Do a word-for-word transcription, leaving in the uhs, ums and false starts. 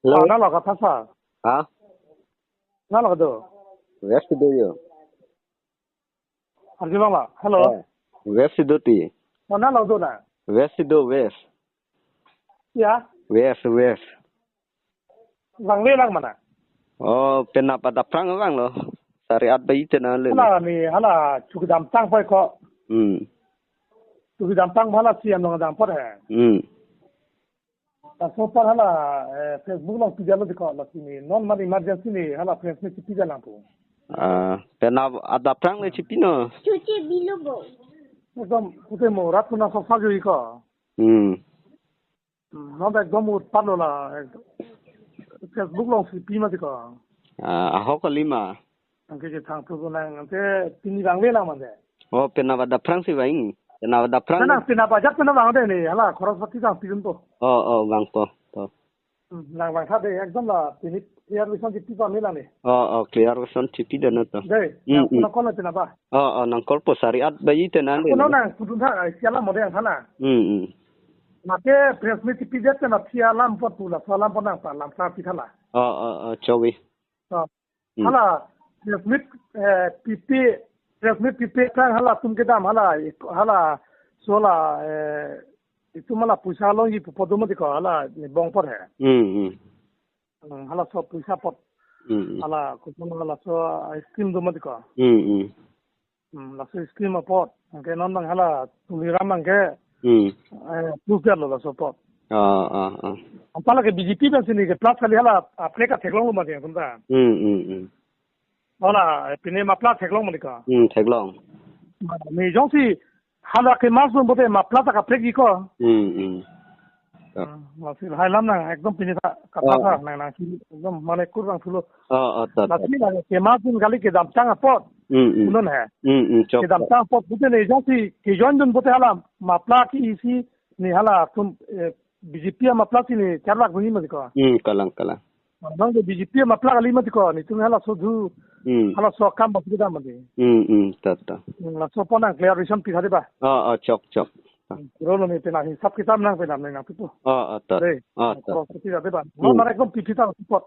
Hello. Ah, nalo kathasa. Ha? Nalo do. West do yo. Arjulong la. Hello. Eh, West do ti. Oh, nalo do na. West do, West. Ya. West, West. Vangve lang mana? Oh, penap adapprang vanglo. Sari at bayi tena le. Hala ni, hala chukdam tang pai ko. Hmm. Chukdam tang hala si anong dam pot he. Hmm. Laso apot hala, eh, Facebook along pidetlo ti ko, lasi ni non mar emergency ni hala friends ni chipidetlang pu. Ah, penap adapprang le chipino. Chuche bilo bo. Ekdom pute mo rat puna soksa jui ko. Hmm. Hmm, non ekdom utpatlo la, ekdom. Facebook along chipi ma ti ko. Ah, ahok kali ma. Anke ke thang tu nang, anke pini vangve lang mande. Oh, penap adapprang si vang. Penap adapprang. Nang penap ajak penap vangde ni, hala, khoros pati tang pidun po. Oh, oh, vangpo. To. Hmm, nang vangtha de, ekdom la, pini clear vision chipi pa me lang ni. Oh, oh, clear vision chipi de na to. De, Hmm, nang hmm. Puna kon na penap ba. Oh, oh, nang call po sari at bayi tena le. Puna nang pudun tha, ai, siala mode yang thana. Hmm, hmm. Mate press meet chipidet na phi alam pot pula, so alam pot nang pa, lam sa pi thala. Oh, oh, oh, chowi. Oh. Hmm. Hala, press meet, eh, pipi, press meet pipi kan hala tum kedam hala, hala, so la, eh, itum hala puisa longji pu podo mati ko hala, ni bong pot he. Hmm, hmm. Hmm, hala so puisa pot. Hmm, hmm. Hala, kusun hala so, eh, scheme do mati ko. Hmm, hmm. Hmm, laso scheme apot. Anke non bang hala, Tuliram anke, Hmm. eh, proof dia lo laso apot. Ah, ah, ah. Apa lagi B J P dan sini ke plus kali hala, apa ka theklong lo mati yang ta. Hmm, hmm, hmm. Hala, eh, pine mapla theklong mati ka. Hmm, theklong. Ni jongsi hala ke mas dun pote mapla ta kaprek ji ko. Hmm, hmm. Ah, masih hai lam nang, ekdom pini ta kata Oh. Nang nang si ekdom mane kurang sulo. Oh, oh, tot, tot. Masih lagi ke mas dun kali kedam tang apot. Hmm, hmm. Unon he. Hmm, hmm, chok, Kedam chok. Tang apot pute ni jongsi ke join dun pote hala mapla ke isi ni hala tum, eh, B J P mapla si ni char lakh buni mati ko. Hmm, kalang, kalang. Bang ke B J P mapla kali mati ko, nitum hala so du, Hmm. hala so kam ba kita mati. Hmm, hmm, tot, tot. Hmm, laso apot nang clarification pi tha de ba. Oh, oh, chok, chok. Hmm, rolo ni pena hisap kitab nang pena nang pipo. Oh, oh, tot. De, Oh, tot. Cross pi tha de ba. Hmm. Non mar ekdom pipi ta support.